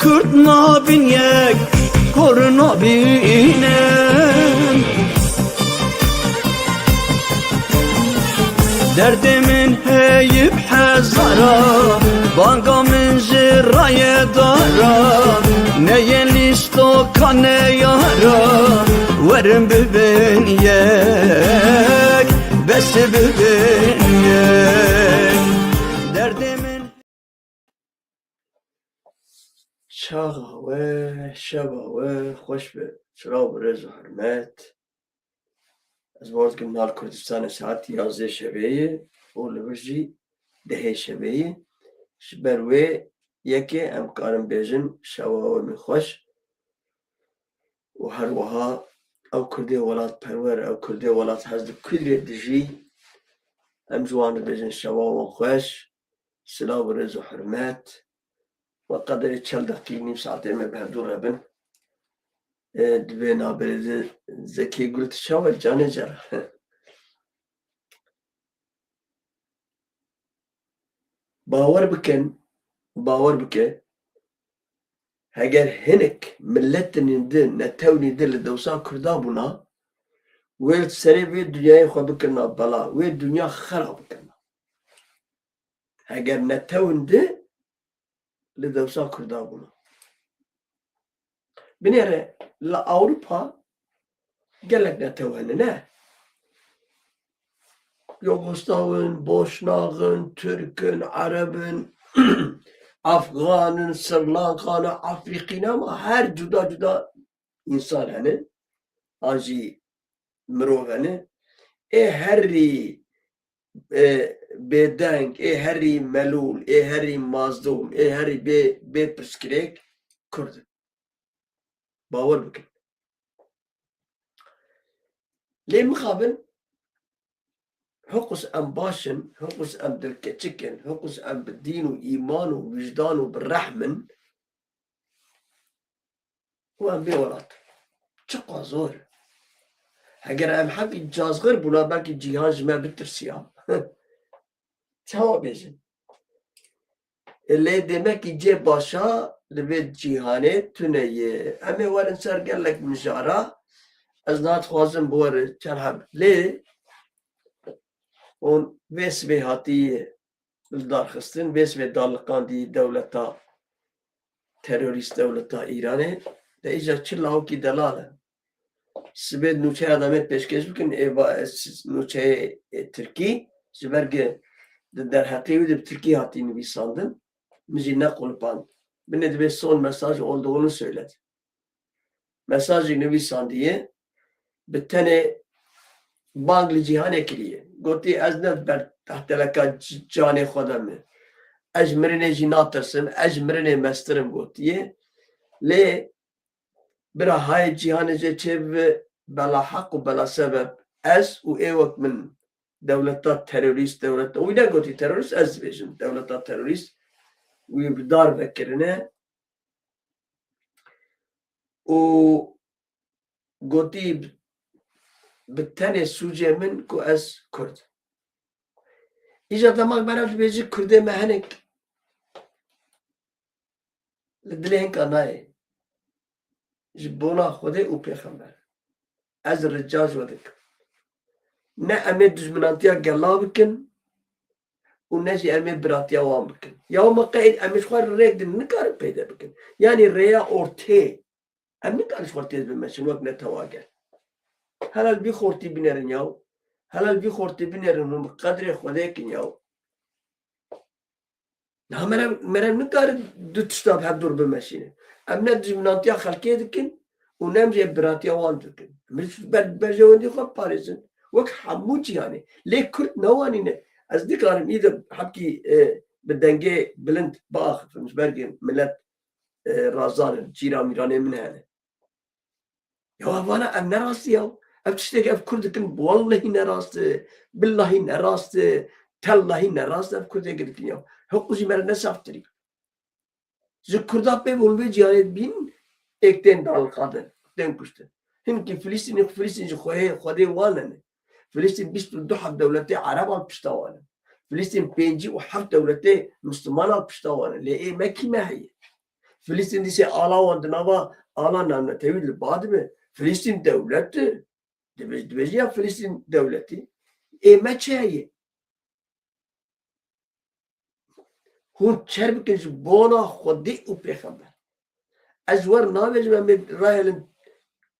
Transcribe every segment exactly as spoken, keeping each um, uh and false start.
Kurd nabin yek, kor nabînin. Derdê min heyî bi hezara, banga min ji rayê dara, neyê lîstoka neyara, werin bibin yek, bes bibin yek. Derdê min Çaxa we, şeva we xweş be, çira û rêz û hurmet. Ez bawer dikim niha li Kurdistanê saet yazdeh şevê ye û li vir jî dehê şevê ye. Ji ber wê yekê em karin bêjin şeva we min xweş. Û her wiha ew Kurdê welatperwer, ew Kurdê welathez di ku derê dijî, em ji wan re bêjin şeva wan xweş, silav û rêz û hurmet. We qederê çel deqî nîv saetê me bi hevdû re bin. Ê, di vê navberê de Zekî Gul tu çawa canê cera? Bawer bikin, bawer bike, heger hinek miletinên di, netewinê di li dewsa Kurda bûna, wê li serê vê dinyayê xwe bikirina bela, wê dinya xera bikirina. Heger netewin di li dewsa Kurda bûna. Binêre li Ewropa gelek netew hene, ne? Yugoslav in, Boşnax in, Tirk in, Ereb in, Afxan in, Sri Lankan in, Afrîqî ne, ama her cuda cuda însan hene. An jî mirov hene. Ê herî, e, bêdeng, ê herî melûl, ê herî mazlûm, ê herî bê, bê pirsgirêk Kurd in. Bawer bikin. Lê mixabin, hiqûs em baş in, hiqûs em dilkeçik in, hiqûs em bi dîn û îman û wijdan û bi rehm in, û em bê welat. Çiqa zor. Heger em hebî cazgir bûna, belkî cîhan ji me bitirsiya. Çawa bêjin? Lê demekî cê başa li vê cîhanê tune ye. Em ê werin ser gelek mijara. Ez niha dixwazim bi we re çend heb lê hûn vê sibê hatî li dar xistin, vê sibê daliqandî dewleta terorîst, dewleta Îranê. De îca çi lawikî delal e. Sibê nûçeya demê pêşkêş bikin, ê va-, s-, nûçeyê, ê, tirkî, ji ber ki di derheqê wî de bi tirkî hatî nivîsandin, min jî nequlipand. Binê dibê son mesaj olduğunu söyledi. Mesajî nivîsandiye, bi tenê bang li cîhanê kiriye. Gotî, ez ne ber tehteleka c-, canê xwe de me. Ez ji mirinê jî natirsim, ez ji mirinê mestir im gotiye. Lê bira hayê cîhanê jê çêbibe, bela heq û bela sebeb ez û ê wek min dewleta terorîst, dewleta, wî negotî terorîst, ez dibêjim dewleta terorîst, wî bi dar vekirine û gotî, bi tenê sûcê min ku ez Kurd. Îja dema meriv dibêje Kurdê me hinek li dilê hinka nayê. Ji bona Xwedê û Pêxember. Ez rica ji we dikim. Ne em ê dijminantiya gela bikin û ne jî em ê biratiya wan bikin. Ya me qey em ê ji xwe re rêk din nikarin peyde bikin. Yanî rêya ortê. Em nikarin ji xwe têz bimeşin wek netewa gel. Hela li vî xortî binêrin yaw. Hela li vî xortî binêrin hûn bi qedrê Xwedê kin yaw. Niha meriv, meriv nikare du tişta bi hev dûr bimeşîne. Em ne dijminantiya xelkê dikin û ne em jî biratiya wan dikin. Em ji ber, berjewendî xwe biparêzin. Wek hemû cîhanê. Lê Kurd newanîne. Ez nikarim î de hebkî, e, bi dengê bilind biaxifim ji ber ku milet, e, razan in. Cîra mîranê min hene. Ya vana ev ne rast e ya. Ev tiştek ev Kurd dikin, wallahî ne rast e, billahî ne rast e, tellahî ne rast e, ev Kurdê dikin ya. Hiqû jî me re ne saftirî. Ji Kurda pê hûn vê cîhanê dibîn, êk tên daliqandin, tên kuştin. Hinkî Filistînî, Filistîn ji xwehê, Xwedê wan e ne. Filistîn bîst û du heb dewletê Ereb al pişta wan e. Filistîn pêncî û heft dewletê Misliman al pişta wan e. Lê ê me kî me heye? Filistîn dîsê ala wan di nava ala navnetewî li ba dibe. Filistîn dewlet e. Dibê-, dibêje ya Filistîn dewletî. Ê me çi heye? Hûn çer bikin ji bona Xwedê û pêxember. Ez wer nabêjim em ê rahêlin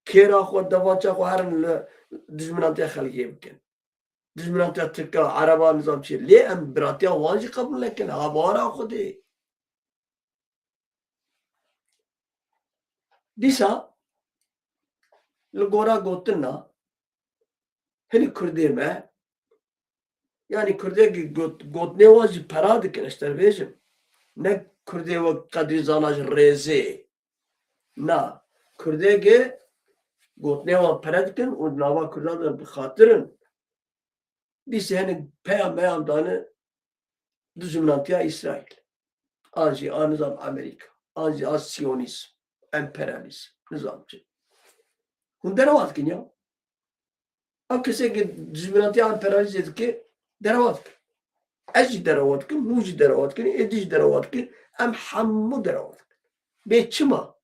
kêra xwe, devança xwe herin li dijminantiya xelkê bikin. Dijminantiya Tirka, Ereba, nizam çi. Lê em biratiya wan jî qebûl nekin. Havara Xwedê. Dîsa li gora gotina hinî Kurdê me, yanî Kurdê got-, gotinê wan jî pera dikin, ez te bêjim. Ne Kurdê wek Qedrî Zana ji rêzê. Na, Kurdê ge gotinê wan pere dikin û nava Kurdan de bi xatir in. Dîsê hinek peyam meyam dane dijminantiya Îsraîl. An jî an nizam Amerîka. An jî an siyonîzm, emperyalîzm, nizam çi. Hûn derewa dikin ya. Ev kesê ke dijminantiya emperyalîzmê dike, derewa dikin. Ez jî derewa dikim, hûn jî derewa dikin, êdî jî derewa dikin, em hemû derewa dikin. Bê çima?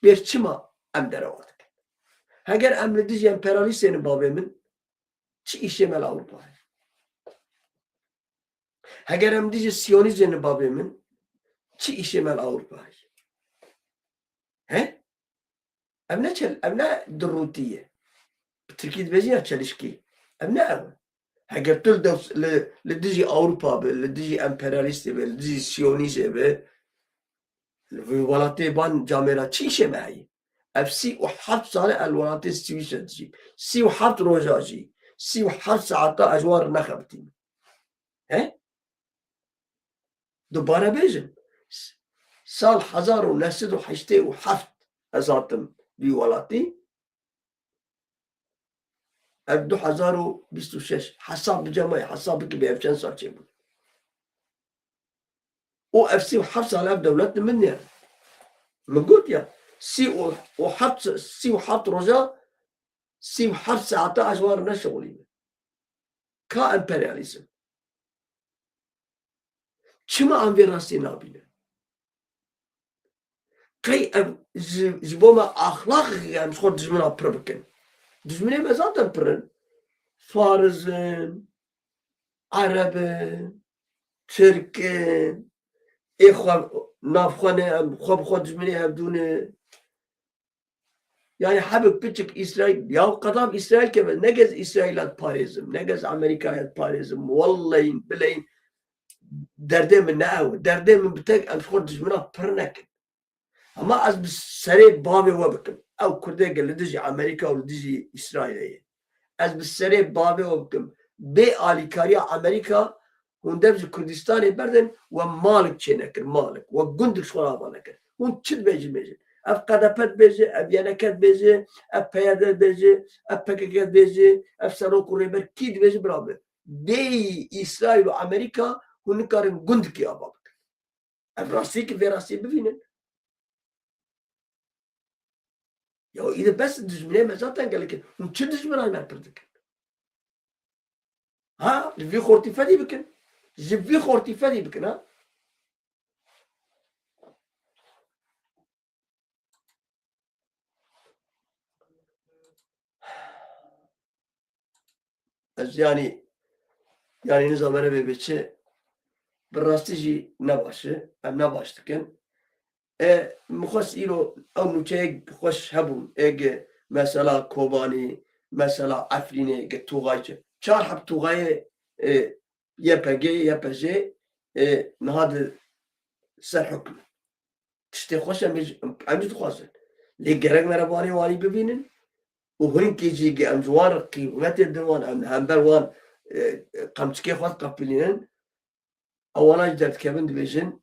Bê çima em derewa dikin? Heger em li dijî emperyalîstê ne bavê min, çi îşê me li Ewropa heye? Heger em dijî siyonîzmê ne bavê min, çi îşê me li Ewropa heye? He? Ev ne çel-, ev ne dirûtî ye. Bi tirkî dibêjin ya çelişkî. Ev ne ew e. Heger tu li dew-, li, li dijî Ewropa be, li dijî emperyalîstê be, li dijî siyonîzê be, li vî welatê ban camêra çi îşê me heye? Ev sî û heft sal e li welatê Swîsre dijî. Sî û heft roja jî, sî û heft saeta ez ji wan re nexebitîme. He? Dubare bêjim. S-, sal hezar û neh sed û heştê û heft ez hatim vî welatî. Ev du hezar û bîst û şeş. Hesab bice me, hesab bike bê ev çend sal çêbû. Û ev sî û heft sal ev dewlet li min ye. Min got ya, sî û heft, sî û heft roja, sî û heft saeta ez ji wan re neşixulîme. Ka emperyalîzm. Çima em vê rastiyê nabînin? Qey ev ji, ji bo me axlaq em ji xwe dijmina pir bikin? Dijminê me zaten pir in. Fariz in, Ereb in, Tirk in. Ê xwe nav xwe ne, em xwe bi xwe dijminê hevdû ne. Yani hebik piçik Îsraîl, ya qedam Îsraîl keve, ne gez Îsraîla diparêzim, ne gez Amerîkaya diparêzim. Wellehî, bileyî derdê min ne ew. Derdê min bi tek em ji xwe dijmina pir nekin. Hema ez bi serê bavê we bikim. Ew Kurdê ge li dijî Amerîka û li dijî Îsraîlê ye. Ez bi serê bavê we bikim. Bê alîkariya Amerîka hûn dev ji Kurdistanê berdin, we malik çê nekir, malik. We gundik ji xwe ava nekir. Hûn çi dibêjin bêjin? Ev K D P dibêje, ev Y N K dibêje, ev P Y D dibêje, ev P K K dibêje, ev serok û rêber kî dibêje, bira bi. Bêyî Îsraîl û Amerîka hûn nikarin gundikî ava bikin. Ev rastî ki vê rastî bivînin. Ya îdî bes dijminê me zaten gelek in. Hûn çi dijminay me pir dikin? Ha? Li vî xortî fedî bikin. Ji vî xortî fedî bikin, ha? Ez yanî, yanî nizam erebe bê çi, bi rastî jî ne baş e, em ne baş dikin. E, min xwest îro ew nûçeyek xweş hebûn, ê gi mesela Kobanî, mesela Efrînê, gi Tuxay çi. Çar heb Tuxayê, e, Y P G, Y P J, e, niha di ser hukm in. Tiştê xweş em, em jî dixwazin. Lê gerek me re vanê wanî bibînin û hinkê jî ge em ji wan re qîmetê din wan, em hember wan, e, qemçikê xwe diqepilînin. Ewana jî derdikevin dibêjin,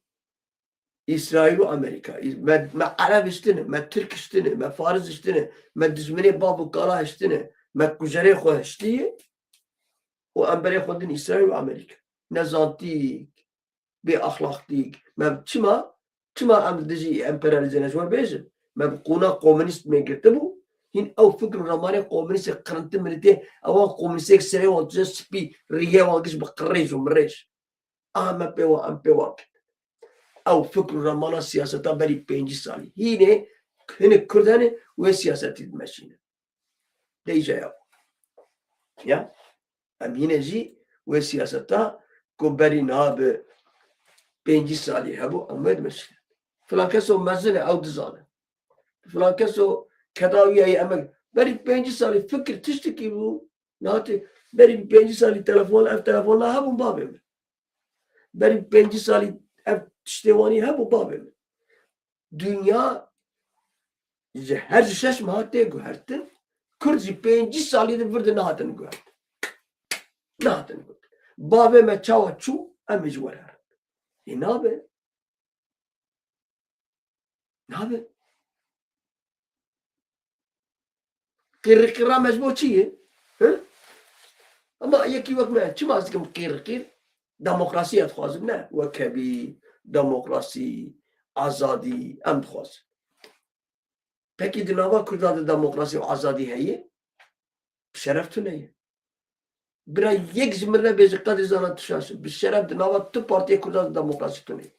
Îsraîl û Amerîka. Me, me Ereb hiştine, me Tirk hiştine, me Faris hiştine, me dijminê bav û kala hiştine, me kujerê xwe hiştiye û em berê xwe din Îsraîl û Amerîka. Nezantîk, bê axlaqtîk. Me çima, çima em li dijî emperyalîzê ne ji we bêjin? Me bi qûna komunîst me girtibû, hîn ew fikr û ramanê komunîstê qirintin milîtê, ewan komunîstêk serê wan tije spî, rîyê wan giş bi qirêj û mirêj. Aha me pê wan, em pê wan ket. ew fikr û remana siyaseta berî pêncî salî. Hînê hinek Kurd hene wê siyasetî dimeşîne. Deyce ya. Ya. Em hîne jî wê siyaseta ku berî niha bi pêncî salî hebû, em wê dimeşîne. Filan keso mezin e, ew dizane. Filan keso keda wî ye, emek. Berî pêncî salî fikir tiştekî bû. Nati, berî pêncî salî telefon, ev telefon hebûn bavê min. Berî pêncî salî ev tiştê wanî hebû bavê min. Dinya ji her ji şeş meha tê guhertin. Kurd jî pêncî salî di vir de nehatin guhertin. Nehatin guhertin. Bavê me çawa çû, em ê ji we re herin. Ê nabe. Nabe. Qîrqîra me ji bo çi ye? Hi? Ama yekî wek me, çima ez dikim qîrqîr? Demokrasî ez dixwazim, ne? Wekebî, demokrasî, azadî, em dixwazin. Pekî di nava Kurda de demokrasî û azadî heye? Bi şeref tune ye. Bira yek ji min re bêje qedrî zana tu şaş. Bi şeref di nava tu partiyê Kurda de demokrasî tune ye.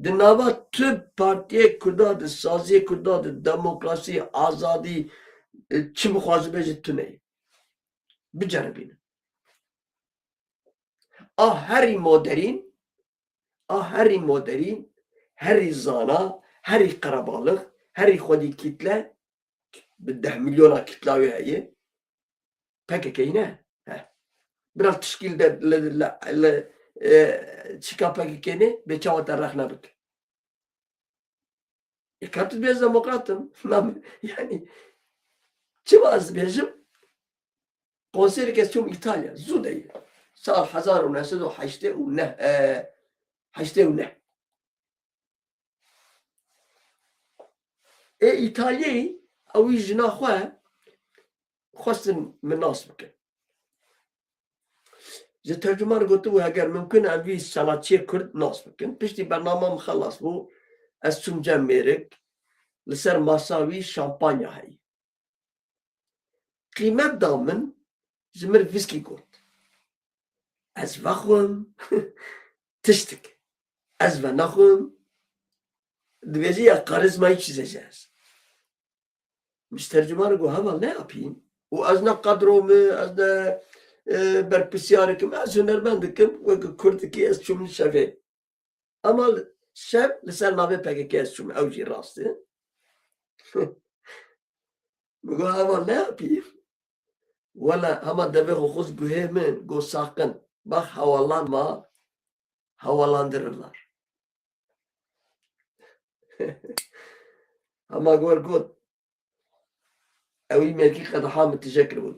Di nava tu partiyê Kurda de, saziyê Kurda de demokrasî, azadî, e, çi bixwaze bêje tune ye. Biceribîne. A herî moderîn, a herî moderîn, herî zana, herî qerebalix, herî xwedî kîtle, bi deh milyona kitla wê heye. P K K ne? He. Bira tişkîl de li, li, li, e, çika P K K ne? Bê çawa te rexne bike. E, ka tu dibêjî demokrat im. Nam-, yani, çima ez dibêjim? Konserek ez çûm Îtalya. Zû de ye. Sal hezar û neh sed û heştê û neh, e, heştê û neh. Ê Îtalyayê ew wî jina xwe xwestin min nas bikin. Ji tercuman gotibû, heger mimkun em vî sanatçiyê Kurd nas bikin. Piştî bernama min xelas bû, ez çûm cem mêrik, li ser masa wî şampanya heyî. Qîmet da min, ji min vîskî got. Ez vexwim, tiştik. Ez venexwim, dibêjî ya karizmayî çîzê ji ez. Min ji tercuman re got, heval ne apîn. Û ez ne qedro me, ez ne, e, berpirsiyarek im, ez hunermendik im, wek kurdikî ez çûm şevê. Ama li, şev li ser navê P K K ez çûm, ew jî rast e. Min got, heval ne apî? Wela hema devê xwe xist guhê min, got, saqin. Bak, hevalan ma, havalandırırlar. Hema gor got, ew î mêrkî qedeha min tije kiribû,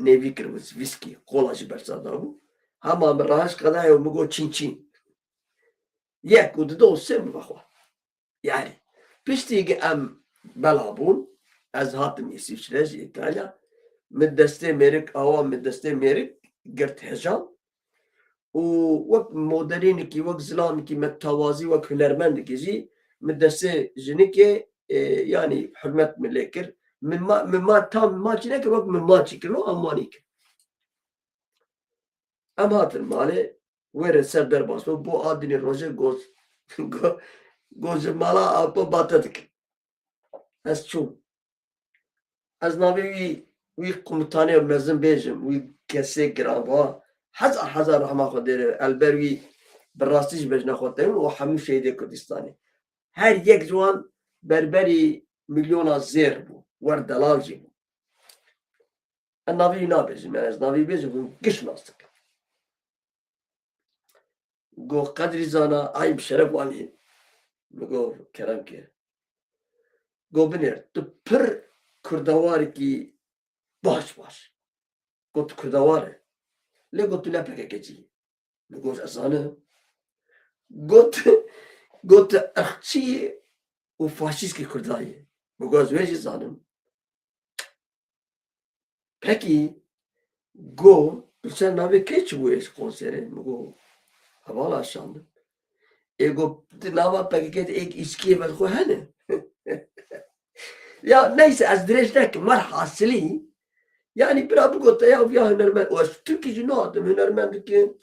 nêvî kiribû, vîskî, qola jî bersa dabû. Hema min rahişt qedehê û min got, çîn çîn. Yek û dido û sê min vexwe. Yani, piştî ki em bela bûn, ez hatim Îsviçre ji Îtalya, min destê mêrik awa, min destê mêrik girt heja û wek moderînekî, wek zilamekî me tawazî, wek hunermendekî jî min destê jinikê, e, yani hurmet min lê kir. Min ma, min ma tam maçî nekir, wek min maçî kir, no em wanî kir. Em hatin malê, wê re ser derbas bû, bo a dinê roje goz, go-, goz ji mala apo bate dikin. Ez çûm. Ez navê wî, wî komutanê mezin bêjim, wî kesê giranva, hezar hezar rehma Xwedê re, elber wî bi rastî ji bejna xwe tewin û hemû şehîdê Kurdistanê. Her yek ji wan berberî milyona zêr bû, wer delal jî bû. Ez navê wî nabêjim, yani ez navê wî bêjim, hûn giş nas dikin. Go qedrî zana, ay bi şeref wanî. Min go kerem ke. Go binêr, tu pir kurdewarekî baş baş. Go tu kurdewar e. Lê go tu ne P K K cî. Min got, ez zanim. Got, got, tu irqçî yî û faşîskî Kurda yî. Min got, ez wê jî zanim. Pekî, go, tu ser navê kê çûbûyê ji konserê? Min got, hevala şandim. Ê go, di nava P K K de êk îçkiyê vedixwe hene. Ya neyse, ez dirêj nekim, werhasilî, yani bira bigote ya, ya hunermend, û ez Tirkî jî nadim, hunermend dikim,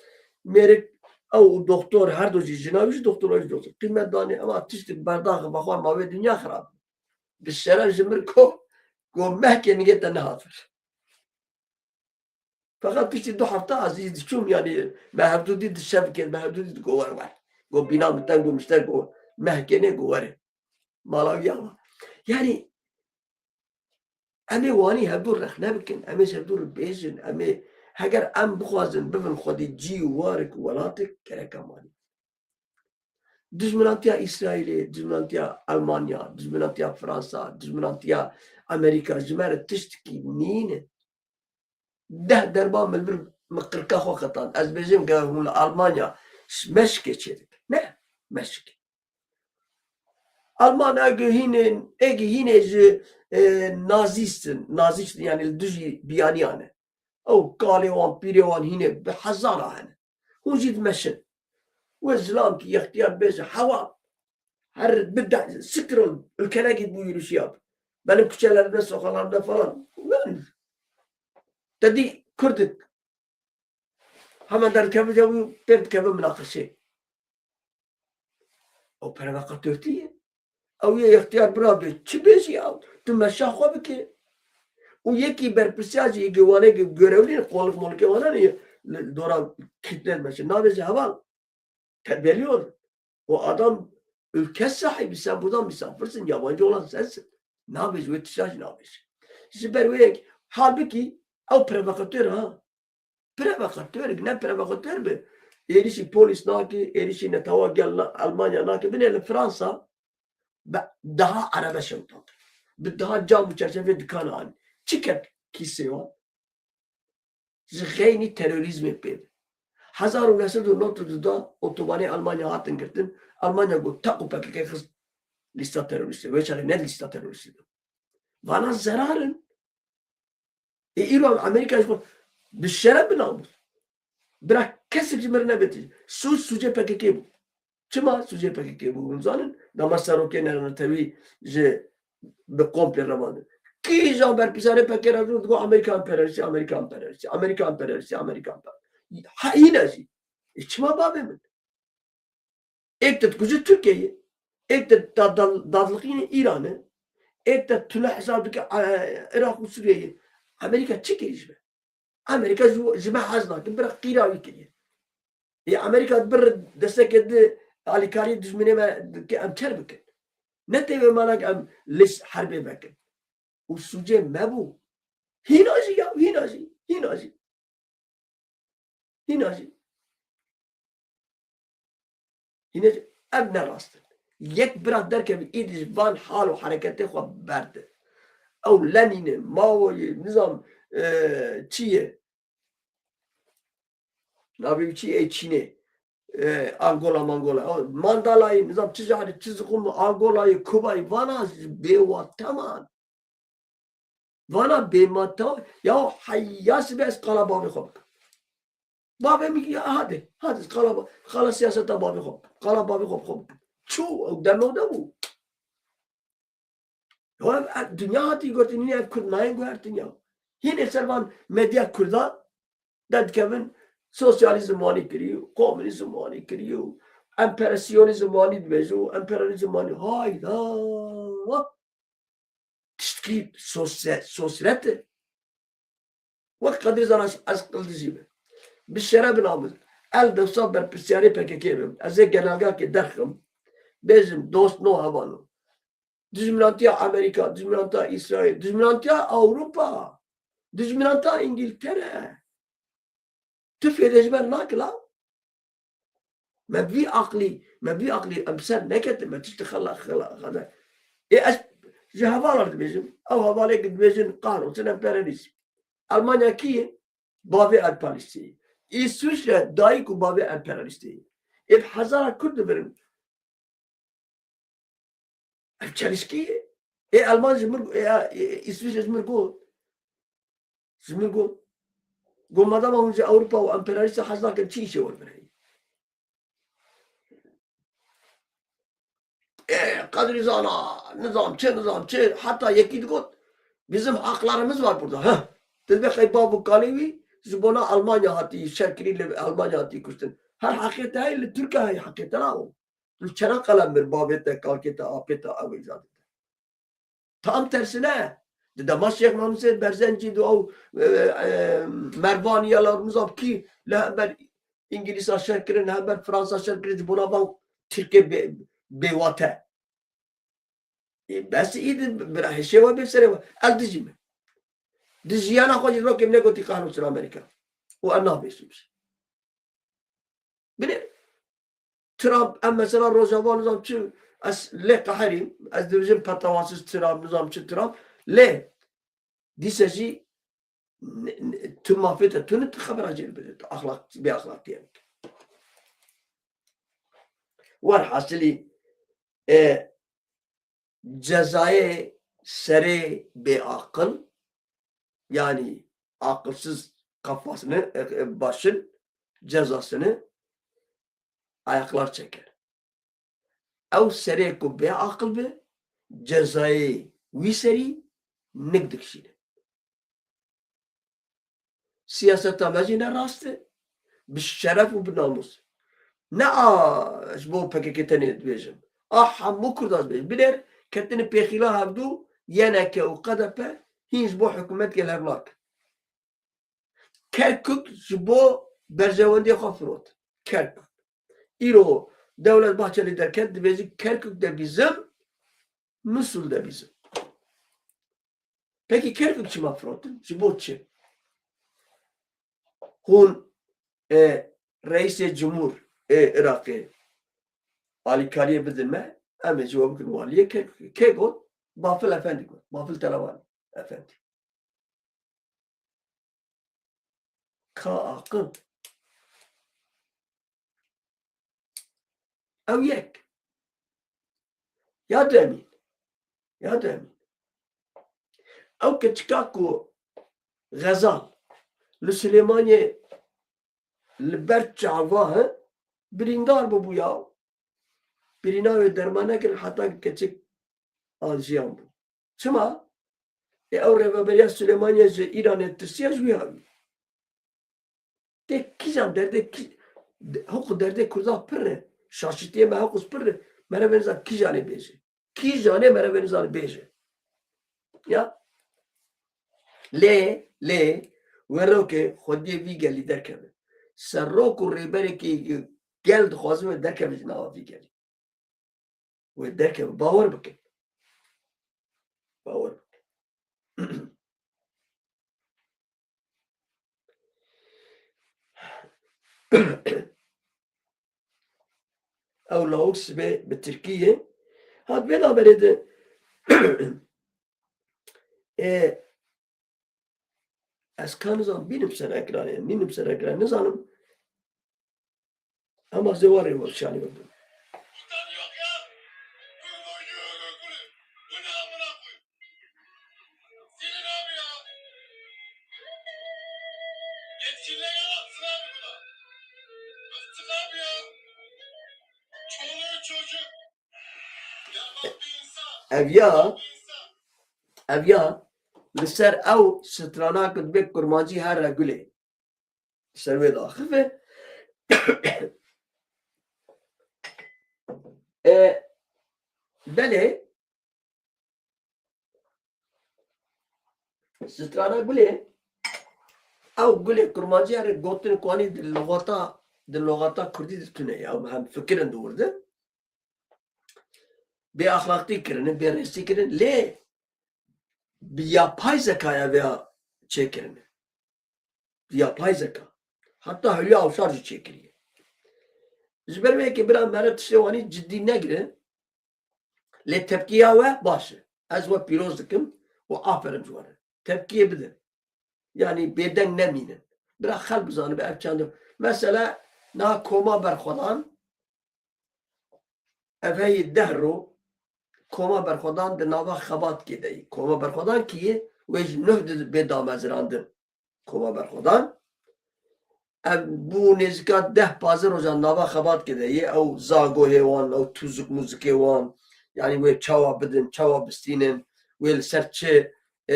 mêrik Ew û doktor, her du jî, jina wî jî doktor, ew jî doktor. Qîmet danê, ema tiştek berdaxê vexwe ma wê dinya xirab. Bi şeref ji mir ko, go mehkê nigê te nehatir. Feqet piştî du hefta ez jî diçûm, yanî me hevdû dît di şev kir, me hevdû dît go wer wer. Go bîna min teng bû, mişter go mehkê nê go were. Mala wî ya wa. Yanî em ê wanî hevdû rexne bikin, em ê ji hevdû re bêjin, em ê heger em bixwazin bibin xwedî cî û warik û welatik gerek em wanî. Dijminantiya Îsraîlê, dijminantiya Elmanya, dijminantiya Fransa, dijminantiya Amerîka ji me re tiştekî nîne. Deh derba min li vir min qirka xwe qetand. Ez bêjim ge hûn li Almanya meşikê çêdikin. Ne, meşikê. Alman ege hînê, ege hînê ji, e, nazîst in. Nazîst in, yanî li dijî biyaniyan e. Ew kalê wan, pîrê wan hînê bi hezara hene. Hûn jî dimeşin. Wê zilam ki yextiyar bêje hewa. Her bide sikir ol ülkelek bû yürüyüş yap. Benim kuçelerde, sokaklarda falan. Ulan, te dî Kurdik. Hemen derkeve de wî pêr dikeve minaqeşê. Ew provokatörtî ye. Ew yê yextiyar bira bê. Çi bêjî ew? Tu meşa xwe bike. Û yekî berpirsiyar jî yê wan ê görevlî qolik molikê wan hene li dora kitle meşe. Nabêje heval. Terbiyeli ol. O adam ülke sahibi, sen burada misafirsin, yabancı olan sensin. Nabêje wê tişta jî nabêje. Ji ber wê yek, halbuki ew provokatör ha. Provokatör, ne provokatör bi. Êrişî polîs nake, êrişî netewa gel na-, Almanya nake. Binê li Fransa bi daha erebe şewitand. Bi daha cam û çerçevê dikana anî. Çi ket kîsê wan? Ji xeynî terorîzmê pê bi. Hezar û neh sed û nod û du de otobanê Almanya hatin girtin. Almanya got, teq û P K K xist lîsta terorîstê. Wê çaxê ne lîsta terorîstê de. Vana zerar in. Ê, îro Amerîka ji xwe bi şeref, bi namûs. Bira kesek ji mir nebêt. Sûc, sûcê P K K bû. Çima sûcê P K K bû? Hûn zanin? Dema serokê nêrnetewî ji bi komplê revandin. Kîjan berpirsiyarê P K K re digot Amerîka emperyalîstî, Amerîka emperyalîstî, Amerîka emperyalîstî, Amerîka emperyalîstî. Ha, hîna jî. Ê, çima bavê min? Êk te dikuje Tirkiye ye. Êk te da-, dal-, dadlixînê Îran e. Êk te tune hesab dike, e, Iraq û Sûriye ye. Amerîka çi kiriye ji me? Amerîka ji, ji me hez nake. Bira qîra wî kiriye. Ê Amerîka bir destekê di alîkariyê dijminê me dike em çer bikin. Ne tê wê malak em lês herbê vekin. Û sûcê me bû. Hîna jî ya, hîna jî, hîna jî. Hîna jî. Hîna jî. Ev ne rast in. Yek bira derkevî, îdî ji van hal û hereketê xwe berde. Ew Lenîn e, Mao ye, nizam, e, çi ye? Navê wî çi ye? Çînê. E, Angola, Mangola. O, Mandala ye, nizam çi carî, çi ziqûm, Angola ye, Kuba ye. Vana bêwate man. Vana bêmata, ya heya sibe ez qala bavê xwe bikim. Bavê min ya hadi, hadi qala ba-, qala siyaseta bavê xwe bikim. Qala bavê xwe bikim. Çû, ew demo de bû. Ya ev, ev dinya hatî gotin, nî ev Kurd nayên guhertin ya. Hînê ser van medya Kurda derdikevin, sosyalizm wanî kiriyo, komunizm wanî kiriyo, emperesyonizm wanî dibêjo, emperyalizm wanî, hayda! Tiştkî sosye-, sosret e. Wek Qedirî Zana ez qildizî me. Bi şeref, bi namûs. El dewsa berpirsiyarê P K K bim. Ez ê genelgakê derxim. Bêjim dost no, heval no. Dijminantiya Amerîka, dijminantiya Îsraîl, dijminantiya Ewropa, dijminantiya Îngiltere. Tu fêdê ji ber nake la. Me vî aqlî, me vî aqlî em ser neketin, me tiştê xela, xela, xela. Ê ez ji hevalan dibêjim, ew hevalê ki dibêjin kahrotin emperyalîst. Almanya kî ye? Bavê emperyalîstê ye. Îswîçre dayik û bavê emperyalîstê ye. Ê bi hezara Kurd dibirin. Ev çelişkî ye. Ê Alman ji mir, ê, ê, Îswîçre ji mir got. Ji mir got. Got, madama hûn ji Ewropa û emperyalîsta hez nakin, çi îşê we li vir heye? Ê, Qedrî Zana, nizam çi, nizam çi, heta yekî digot, bizim haklarımız var burada, heh. Te dibê qey bav û kalê wî ji bona Almanya hatî şer kirî, li Almanya hatî kuştin. Her heqê te heye, li Tirkiye heye heqê te, la o. Li Çanakkale mir bavê te, kalkê te, apê te, ew ê zadê te. Tam tersine, di dema Şêx Mahmûd Seyîd Berzencî û ew, e, e, Mervanî ya la nizam kî li hember Îngilîza şer kirin, li hember Fransa şer kirin, ji bona van Tirkê bê-, bêwate. Ê, bes î di bira hêşê we bê serê we. Ez dijî me. Di jiyana xwe jî rokê min negotî qehro çira Amerîka. Û ez nabêjim jî. Binê Trump, em mesela Rojava nizam çi, ez lê qeherîm, ez dibêjim petawasîz Trump, nizam çi Trump, lê dîse jî n-, n-, tu mafê te tune, tu xebera jê bide, tu axlaq, bê axlaqtiye bike. Werhasilî, e, cezayê serê bêaqil, yani akılsız kafasını, e, e, başın cezasını ayaklar çeker. Ew serê ku bêaqil be, cezayê wî serî nik dikişîne. Siyaseta me jî ne rast e. Bi şeref û bi namûs. Ne a ji bo P K K tenê dibêjim. A hemû Kurdan dibêjim. Binêr ketine pêxîla hevdû Y N K û K D P hîn ji bo hikûmetê li hev nakin. Kerkûk ji bo berjewendiyê xwe firot. Kerkûk. Îro Dewlet Bahçelî derket, dibêjî Kerkûk de bizim, Musul de bizim. Pekî Kerkûk çima firotin? Ji bo çi? Hûn, e, reîsê cumhur ê Iraqê alîkariyê bidin me, em ê ji we bikin waliyê Kerkûkê. Kê got? Bafil Efendî got. Bafil Televan Efendî. Ka aqil. Ew yek. Ya demîn. Ya demîn. Ew keçika ku Xezal li Silêmaniyê li ber çava he, birîndar bûbû ya. Birîna wê derman nekirin heta keçik aciyan bû. Çima? Ê ew rêveberiya Silêmaniyê ji Îranê tirsiya ji wî havî. Tê kîjan derdê kî-, de-, hiqû derdê Kurda pir e. Şaşitiyê me hiqûs pir e. Mere vêniza kîjanê bêje. Kîjanê mere vêniza bêje. Ya. Lê, lê, werokê xwediyê vî gelî derkeve. Serok û rêberekî gel dixwaze wê derkeve ji nava vî gelî. Wê derkeve. Bawer bikin. Bawer bikin. Ew lawik sibê bi tirkî ye. Hat vê navberê de, e, ez ka nizam bînim ser ekranê, nînim ser ekranê, nizanim. Ama zê warê we şanî we bû. Ev ya, ev ya, li ser ew strana ku dibê kurmancî here gulê. Ser wê diaxife. E, belê, strana gulê, ew gulê kurmancî here gotin ku anî di lugata, di lugata kurdî de tune ye. Ew hem fikir in di wir de. Bê axlaqtî kirine, bê rêstî kirine, lê bi yapay zekaya veya çêkirine. Yapay zeka. Heta Hülya Avşar jî çêkiriye. Ji ber wê yekê bira mere tiştê wanî cidî negire. Lê tepkiya we baş e. Ez we pîroz dikim û aferin ji we re. Tepkiyê bidin. Yanî bêdeng nemînin. Bira xelk bizanibe ev çend. Mesela niha koma berxwedan, ev heyî deh ro koma berxwedan di nava xebatkê de yî. Koma berxwedan kî ye? Wê ji nuh di bê damezirandin. Koma berxwedan. Ev bû nêzîka deh pazdeh rojan nava xebatkê de yê. Ew zagohê wan, ew tûzik mûzikê wan, yanî wê çawa bidin, çawa bistînin, wê li ser çi, e,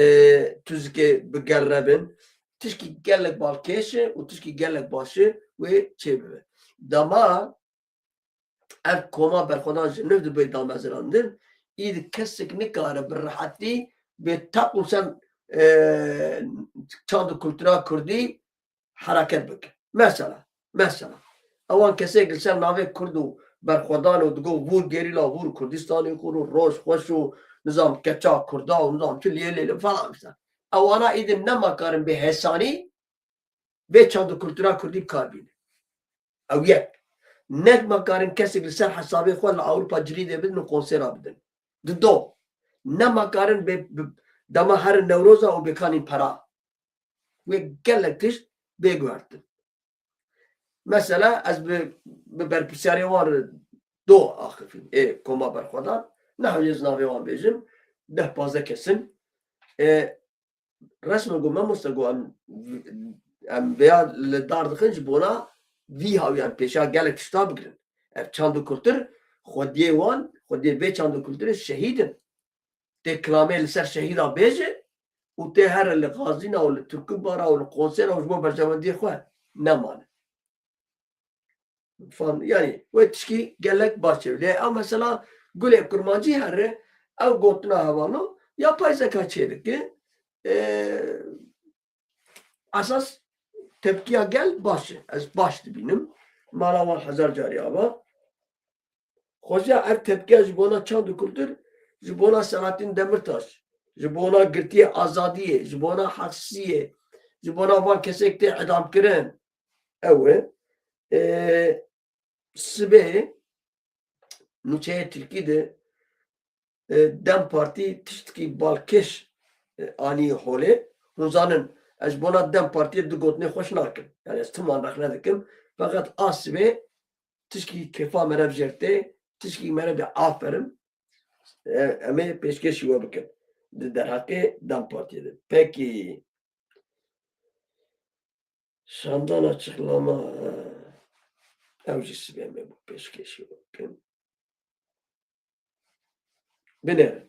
tûzikê bi gerre bin. Tişkî gelek balkêş e û tişkî gelek baş e wê çêbibe. Dema ev koma berxwedan ji nû dibe damezrandin, îd kesek nikare bi rehetî bê teqûsen, e, çand û kultura kurdî hereket bike. Mesela, mesela, ewan kesek li ser navê kurd û berxwedan û digo vûr gerîla, vûr Kurdistanê xwe û roj xweş û nizam keça kurda û nizam çi lê lê lê falan işte. Ewana îdin nema karin bê hesanî vê çand û kultura kurdî bi kar bînin. Ew yek. Nema karin kesek li ser hesabê xwe li Ewropa cirîdê bidin û konsera bidin. Dido. Nema karin bê, bi, dema herin Newroza û bêkanîn pera. Wê gelek tişt bê guhertin. Mesela ez bi, bi berpirsiyarê wan re do axifîm. Ê koma berxwedan. Nehewce ez navê wan bêjim. Deh pazdeh kesin. Ê, resme got, mamoste got, em, em vêya li dar dixin ji bona vî hawiyan pêşiya gelek tişta bigirin. Ev çand û kultur xwediyê wan, xwediyê vê çand û kulturê şehîd in. Tê kilamê li ser şehîda bêje û tê here li xazîna û li turkubara û li konsera û ji bo berjewendiyê xwe nemane. Fan, yani, wê tişkî gelek baş çêbî. Lê ew mesela gulê kurmancî here, ew gotina hevano, ya payzeka çêdike. Ee, esas tepkiya gel baş e. Ez baş dibînim. Mala wan hezar carî ava. Xoca ev tepkiya ji bona çand û kultur, ji bona Selahattin Demirtaş, ji bona girtiyê azadiyê, ji bona heqsiyê, ji bona van kesek tê edamkirin. Ew e. Ê, sibê nûçeyê Tirkî de, e, DEM Partî tiştkî balkêş, e, anî holê. Hûn zanin, ez ji bona DEM Partiyê du gotinê xweş nakim. Yani ez timan rexne dikim. Feqet a sibê tişkî kêfa me re bijêr tê, tişkî me re bê aferin. E, em ê pêşkêşî we bikin. Di derheqê DEM Partiyê de. Pekî. Şandana açıklama, e, ew jî sibê me bû pêşkêşî we bikin. Binêrin.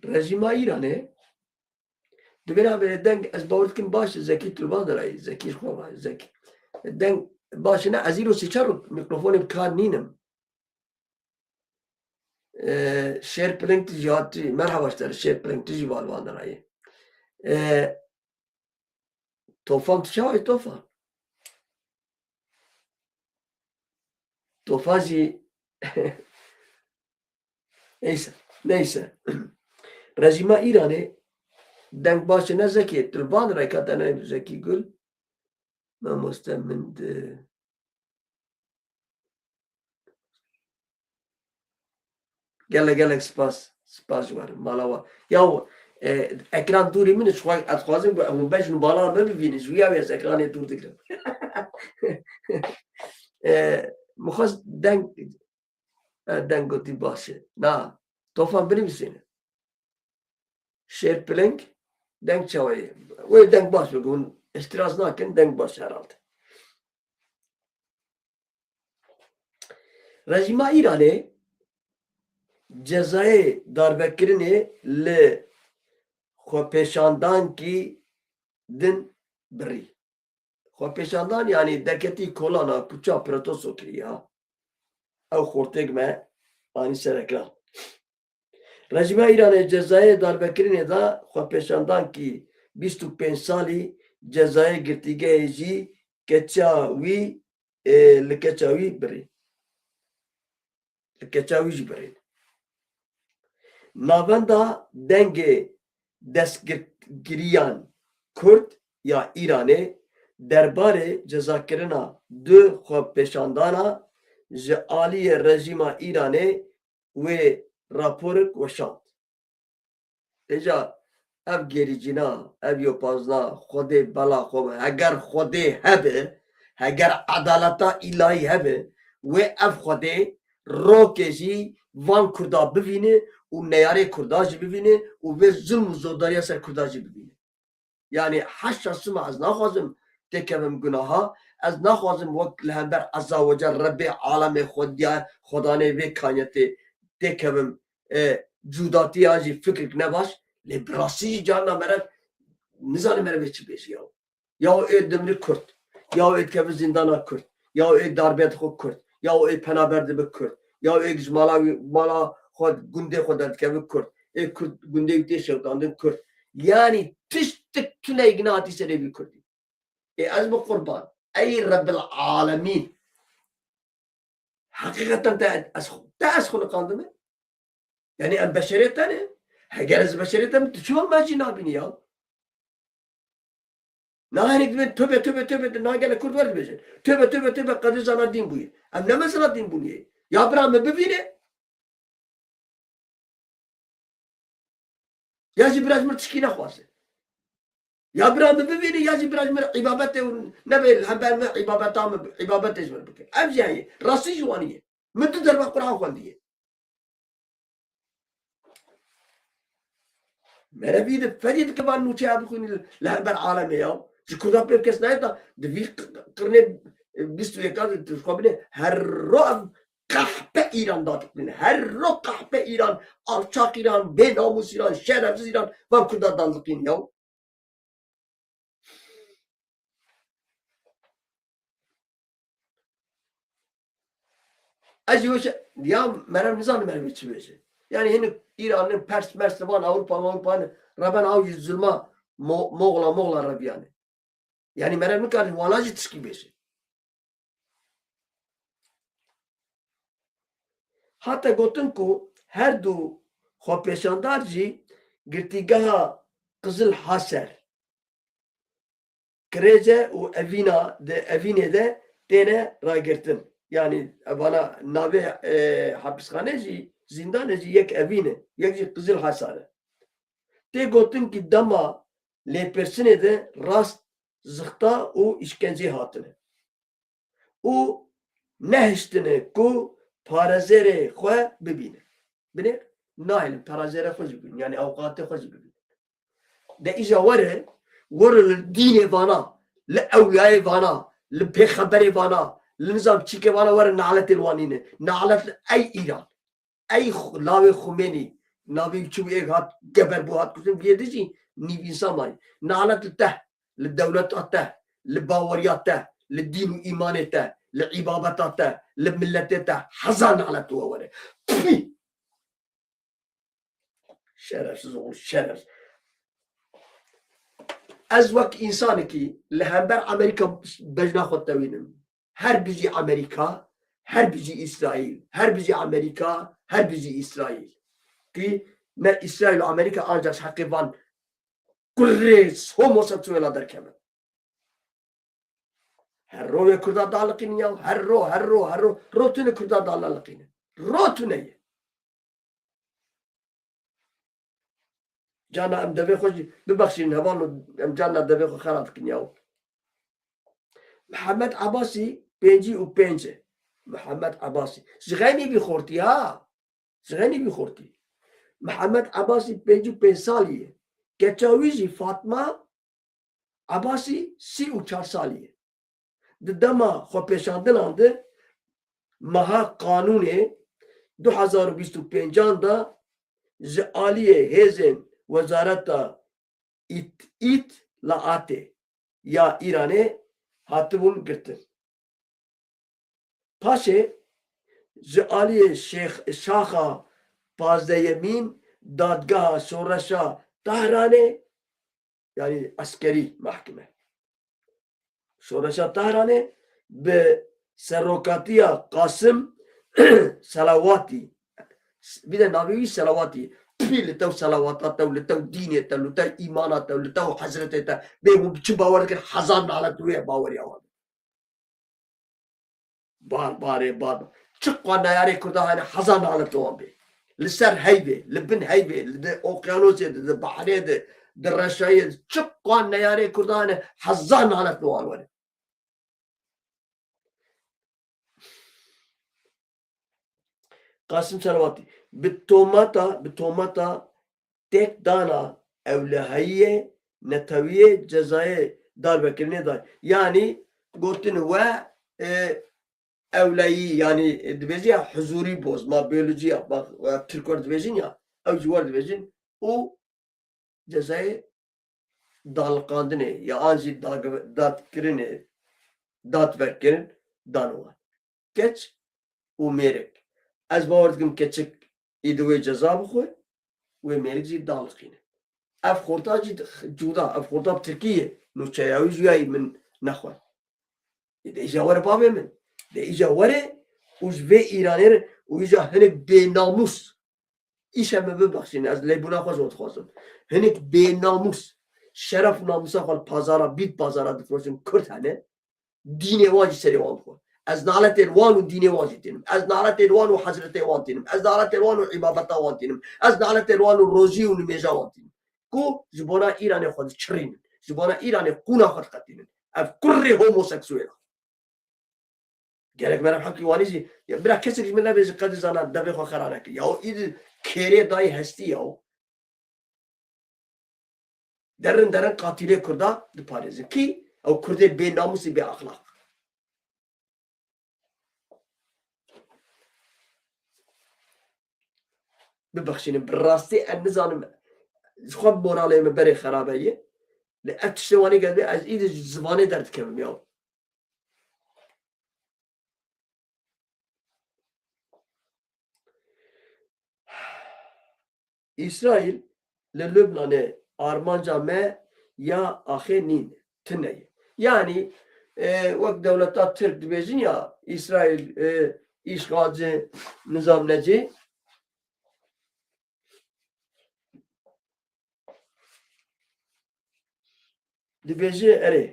Rejîma Îranê, di vê navê deng, ez bawer dikim baş, Zekî tu li van de rayî, Zekî ji xwe va, Zekî. Deng baş e, ne, ez îro sê çar roj mikrofonê bi kar nînim. Ee, Şêr Piling tu jî hatî, merhaba ji te re, Şêr Piling tu jî va li van de rayî. Ee, Tofan tu çawa yî, Tofan? Tofan jî neyse, neyse. Rejîma Îranê deng baş e, ne Zekî, tu li van reka te ne Zekî Gul. Mamoste min di Gelek gelek spas. Spas ji we re. Mala we. Ya, e, ekran dûrî min e, ji xwe ez dixwazim ku hûn bejin û bala me bibînin. Ji wî ya wê ez ekranê dûr digirim. E, min xwest deng, e, deng gotî baş e. Na, Tofan binivîsîne. Şêr Piling, deng çawa ye? Wê deng baş be, hûn îtiraz nakin, deng baş herhalde. Rejîma Îranê cezayê darbekirinê li xwepêşandankî din birî. Xwepêşandan, yanî derketî kolana, puça, protesto kiriye. Ew xortêk me anî ser ekran. Rejîma Îranê cezayê darbekirinê da xwepêşandankî bîst û pênc salî, cezayê girtîgehê jî keça wî, ê, li keça wî birî. Li keça wî jî birî. Navenda dengê destgirtgiriyan Kurd ya Îranê derbarê cezakirina du xwepêşandana ji aliyê rejîma Îranê wê raporik weşand. Îca ev gerîcîna, ev yopazna, Xwedê bela xwe be. Heger Xwedê hebe, heger edaleta îlahî hebe, wê ev Xwedê rokê jî van Kurda bivîne û neyarê Kurda jî bivîne û vê zulm û zordariya ser Kurda jî bivîne. Yani haşa sima ez naxwazim têkevim gunaha, ez naxwazim wek li hember eza weca Rebbê alemê xwediya xwedanê vê kainatê têkevim, e, cudatiya jî fikrik ne baş, lê bi rastî jî carna meriv nizane meriv ê çi bêje ya. Ya ê dimri Kurd, ya ê dikeve zîndana Kurd, ya ê darbe dixwe Kurd, ya ê penaber dibe Kurd, ya ê ji mala wî, mala xwe, gundê xwe derdikeve Kurd, ê Kurd gundê wî tê şewitandin Kurd. Yanî tiştik tune yek nehatî serê vî Kurdî. Ê ez bi qurban. Ey Rebbil Alemîn. Heqîqeten te ez, te ez xwe niqandime. Yanî em beşerê te ne. Heger ez beşerê te me, tu çima me jî nabînî ya? Na hinek dibên töbe, töbe, töbe, de na gelek Kurd wer dibêjin. Töbe, töbe, töbe, Qedir zana dîn bûye. Em ne mesela dîn bûniyê. Ya bira me bibîne. Ya jî bira ji min tişkî nexwaze. Ya bira min bibîne, ya jî bira ji min îbabetê û nebe li hember min îbabeta min, îbabetê ji min bike. Ev jî heye. Rastî jî wanî ye. Min du derba Quran xwendiye. Merevî di ferî dike van nûçeya bixwînî li hember alemê ya. Ji Kurda pê kes nayê da di vî q-, q-, qirnê bîst û yeka de tu xwe bine her ro ev qehpe Îran dadiqîne. Her ro qehpe Îran, alçaq Îran, bênamûs Îran, şerefsiz Îran van Kurda dadiqîne ya. Ez jî weş ya meriv nizanim meriv çi bêje. Yanî hinek Îranê, Pers, Mers, van Ewropa, Ewropa ne. Reben ew jî zulma Mo-, Moxla, Moxla reviyane. Yanî meriv nikare wana jî tişkî bêje. Hate gotin ku her du xwepêşandar jî girtîgeha Qizil Haser, Kirêce û Evîna de, Evînê de têne ragirtin. Yanî evana navê, e, hapisxane jî, zîndanê jî yek Evîn e, yek jî Qizil Hasar e. Tê gotin ki dema lêpirsînê de rast zixta û îşkencê hatine. Û nehiştine ku parêzerê xwe bibîne. Binê nahêlin parêzerê xwe jî bibîne, yanî ewqatê xwe jî bibîne. De îja were, were li dînê vana, li ewliyayê vana, li pêxemberê vana, li nizam çîkê vana were naletê li wan nîne. Nalet li ey Îran. Ey xu-, lawê Xumênî, navê wî çi bû, êk hat geber bû, hat kuştin, viyê de jî nîv însan mayî. Nalet li te, li dewleta te, li baweriya te, li dîn û îmanê te, li îbabeta te, li miletê te, hezar nalet we were. Pî! Şerefsiz oğul, şerefsiz. Ez wek însanekî li hember Amerîka bejna xwe tewînim. Her bijî Amerîka, her bijî Îsraîl, her bijî Amerîka, her bijî Îsraîl. Ki me Îsraîl û Amerîka ancak ji heqê van kurê homosexuela derkeve. Her ro wê Kurda daliqînin ya, her ro, her ro, her ro, ro tune Kurda daliqînin. Ro tune ye. Cana em devê xwe jî bibexşînin hevalno, em carna devê xwe xera dikin yaw. Mihemed Ebasî pêncî û pênc e. Mihemed Ebasî. Ji xeynî vî xortî ha. Ji xeynî vî xortî. Mihemed Ebasî pêncî û pênc salî ye. Keça wî jî Fatma Ebasî sî û çar salî ye. Di dema xwepêşandinan de meha Qanûnê du hezar û bîst û pêncan de ji aliyê hêzên Wezareta Ît-, Îtlaatê ya Îranê hatibûn girtin. Paşê ji aliyê şêx-, şaxa pazdeyemîn dadgeha şoreşa Tehranê, yanî eskerî mehkime. Şoreşa Tehranê bi serokatiya Qasim Selawatî, bide navê wî Selawatî, pî li tew selawata tew, li tew dînê tew, li tew îmana tew, li tew hezretê te, bê hûn çi bawer dikin, hezar nalet wê baweriya wan. Bar, barê, bar. Çi qwa neyarê Kurda hene hezar nalet li wan bê. Li ser heyvê, li bin heyvê, li di okyanosê de, di behrê de, di reşayê de. Çi qwa neyarê Kurda hene hezar nalet li wan were. Qasim Selawatî. Bi tometa, bi tometa têkdana ewlehiyê netewiyê cezayê darbekirinê da. Yanî gotin we, e, ewleyî, yanî, e, dibêjin ya huzurî boz, ma biyolojiya, bak, e, Tirk wer dibêjin ya, ew ji we re dibêjin û cezayê daliqandinê ya an jî dagir-, dadkirinê, dadvekirin dano wan. Keç û mêrik. Ez bawer dikim keçik ê di wê ceza bixwe, wê mêrik jî daliqîne. Ev xorta jî cuda, ev xorta bi tirkî ye. Nûçeya wî jî ya min nexwar. Ê de îja were bavê min. De îja were û ji vê Îranê re û îja hinek bênamûs. Îşe me bibexşînin, ez lêbûna xwe ji we dixwazim. Hinek bênamûs, şeref û namûsa xwe li pazara, bît pazara difiroşin Kurd hene. Dînê wan jî serê wan bixwe. Ez naletên wan û dînê wan jî tînim. Ez naletên wan û hezretê wan tînim. Ez naletên wan û îbadeta wan tînim. Ez naletên wan û rojî û nimêja wan tînim. Ku ji bona Îranê xwe diçirînin. Ji bona Îranê qûna xwe diqetînin. Ev kurrê homoseksuela. Gerek me re heqî wanî jî. Ya bira kesek ji min nebêje qedî zana devê xwe xera nekir. Ya o îdî kêrê dayî hestî ya o. Derin derin qatilê Kurda diparêzin. Kî? Ew Kurdê bê namûsî, bê axlaq. Bibexşînin, bi rastî ez nizanim, ji xwe moralê min berê xerabe ye. Li ev tiştê wanî gelbê ez îdî ji zivanê derdikevim ya. Îsraîl li Lubnanê armanca me ya axê nîn, tune ye. Yanî, e, wek dewleta Tirk dibêjin ya, Îsraîl, e, îşxalci, nizam necî. Dibêje erê.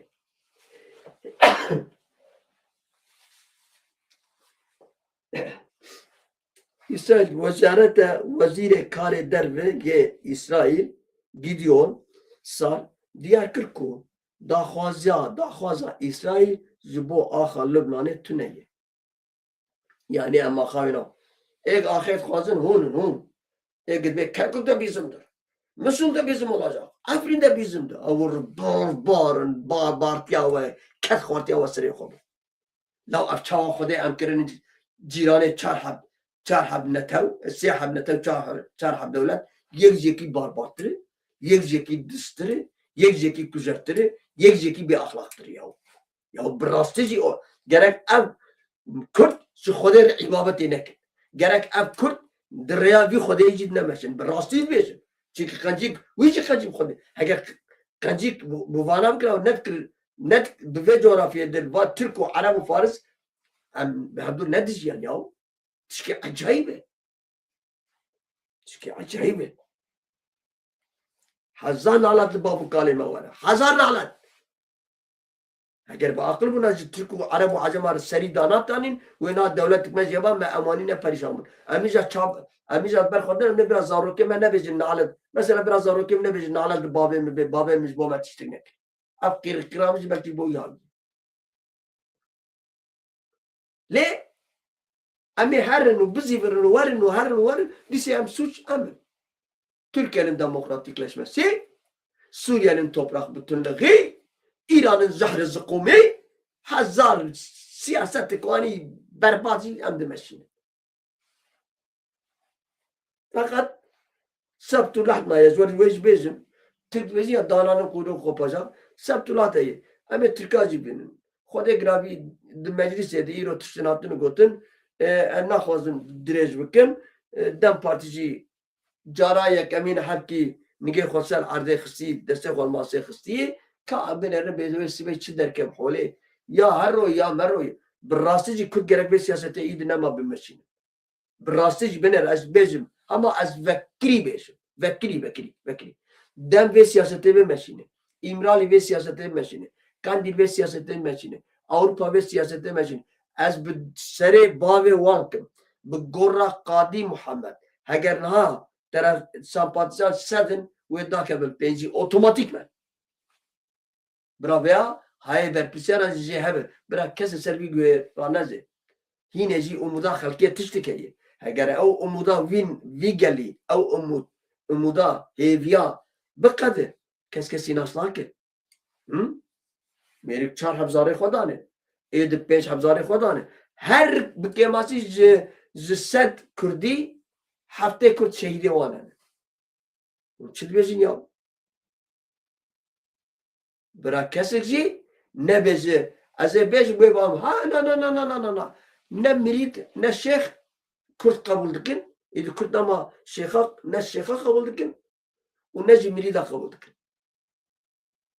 Îsraîl wezareta wezîrê karê derve yê Îsraîl Gideon Sar diyar kir ku daxwaza, daxwaza Îsraîl ji bo axa Lubnanê tune ye. Yani em axayî na. Êk axê dixwazin hûn in, hûn. Êk dibê Kerkûk de bîzim dir. Misun de bîzim olacak. Efrîn de bîzim dir. Ew bar, bar in, bar, bartiya we, ked xwartiya we serê xwe bi. Law ev çawa Xwedê em kirin cîranê çar heb, çar heb netew, sê heb netew, çar, çar heb dewlet, yek ji yekî barbartir e, yek ji yekî distir e, yek ji yekî kujertir e, yek ji yekî bêaxlaqtir e ya. Ya bi rastî jî o, gerek ev Kurd ji Xwedê re îbabetê nekin. Gerek ev Kurd di rêya vî Xwedê jî nemeşin. Bi rastî dibêjin. Çimkî qencîk, wî jî qencîk Xwedê. Heger qencîk bi, bi vana bikira û nedikir, ne bi vê coğrafyê de, va Tirk û Ereb û Faris, em bi hevdû nedijiyan ya. Tişkî ecayîb e. Tişkî ecayîb e. Hezar nalet li bav û kalê me were. Hezar nalet. Eger bi aqil bûna ji Tirk û Ereb û Ecema re serî danatanîn, wê na dewletik me jê ba me emanî ne perîşan bûn. Em îja çav, em îja ber xwe din, em ne bira zarokê me nebêjin nalet. Mesela bira zarokê min nebêjin nalet li bavê min bê, bavê min ji bo me tiştik nekir. Ev qîrikira min jî belkî bo yan. Lê em ê herin û bizîvirin û werin û herin û werin, dîsê em sûc em in. Tirkiye'nin demokratikleşmesi, Suriye'nin toprak bütünlüğü, İran'ın zehri zıkkumi, hezar siyasetik wanî berbat jî em dimeşînin. Feqet sebt û lehd naye, ez wê jî bêjim, Tirk dibêjin ya dananin quyruğu kopacak. Sebt û lehd heye. Em ê Tirka jî bînin. Xwedê giravî di meclîsê de îro tiştin hatin gotin, e, ez naxwazim dirêj bikim. E, DEM Partî jî cara yekemîn hebkî nigê xwe ser erdê xistî, destê xwe li masê xistî, ka em binêrin bê wê sibê çi derkeve holê. Ya her ro ya me ro. Bi rastî jî Kurd gerek vê siyasetê îdî nema bimeşîne. Bi rastî jî binêre ez bêjim. Ama ez vekirî bêjim. Vekirî, vekirî, vekirî. DEM vê siyasetê bimeşîne. Îmralî vê siyasetê bimeşîne. Qendîl vê siyasetê bimeşîne. Ewropa vê siyasetê bimeşîne. Ez bi serê bavê wan kim. Bi gora Qadî Muhammed. Heger niha te re sempatîzan sed in, wê dakevin pêncî otomatîkmen. Bira veya hayê berpirsiyara jî jê hebe. Bira kesê ser vî guhê raneze. Hîne jî umuda xelkê tiştik heye. Heger ew umuda vîn, vî gelî, ew umud, umuda hêviya biqede, kes kesî nas nake. Hı? Mêrik çar heb zarê xwe dane. Ê di pênc heb zarê xwe dane. Her bi kêmasî ji, ji sed Kurdî heftê Kurd şehîdê wan hene. Çi dibêjin ya? Bira kesek jî nebêje, ez ê bêjim wê bam. Ha, na, na, na, na, na, na, na. Ne mirîd, ne şêx Kurd qebûl dikin. Êdî Kurd nema şêxa, ne şêxa qebûl dikin û ne jî mirîda qebûl dikin.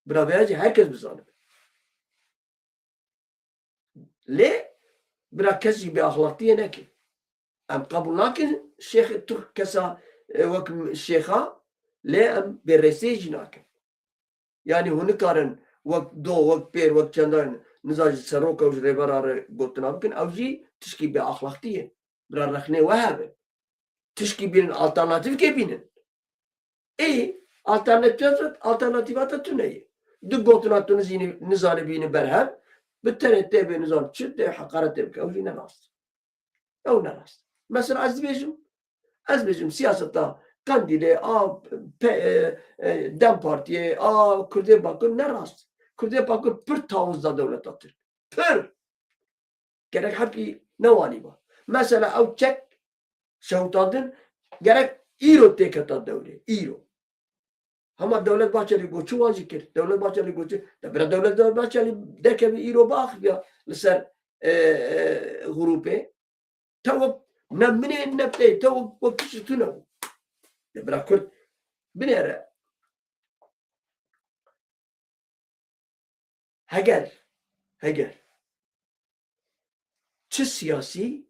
Bira vêya jî her kes bizanibe. Lê bira kes jî bêaxlaqtiyê neke. Em qebûl nakin şêxê Tirk kesa, e, wek şêxa, lê em bêrêsiyê jî nakin. Yanî hûn nikarin wek do, wek pêr, wek çendan, niza ji seroka û ji rêbera re gotina bikin, ew jî tişkî bêaxlaqtî ye. Bira rexnê we hebe. Tişkî bînin, alternatîfkê bînin. Ê, alternatîfa te, alternatîfa te tune ye. Du gotina tu nizînî, nizanî bînî berhev, bi tenê tê bê nizan çi, tê heqaretê bike. Ew jî ne rast. Ew ne rast. Mesela ez dibêjim, ez dibêjim siyaseta Qendîlê, a, P-, e, e, DEM Partiyê, a, Kurdê Bakur ne rast. Kurdê Bakur pir tawiz da dewleta Tirk. Pir. Gerek hepî ne wanî ba. Mesela ew çek şewitandin gerek îro têketa dewrê. Îro. Hema Dewlet Bahçelî got çi wan jî kir. Dewlet Bahçelî got çi. De bira Dewlet Bahçelî derkevî îro biaxifiya li ser, e, e, grûpê. Te wek ne min ê ne te, te wek, wek tiştî tune bû. De bira Kurd binêre. Heger, heger çi siyasî,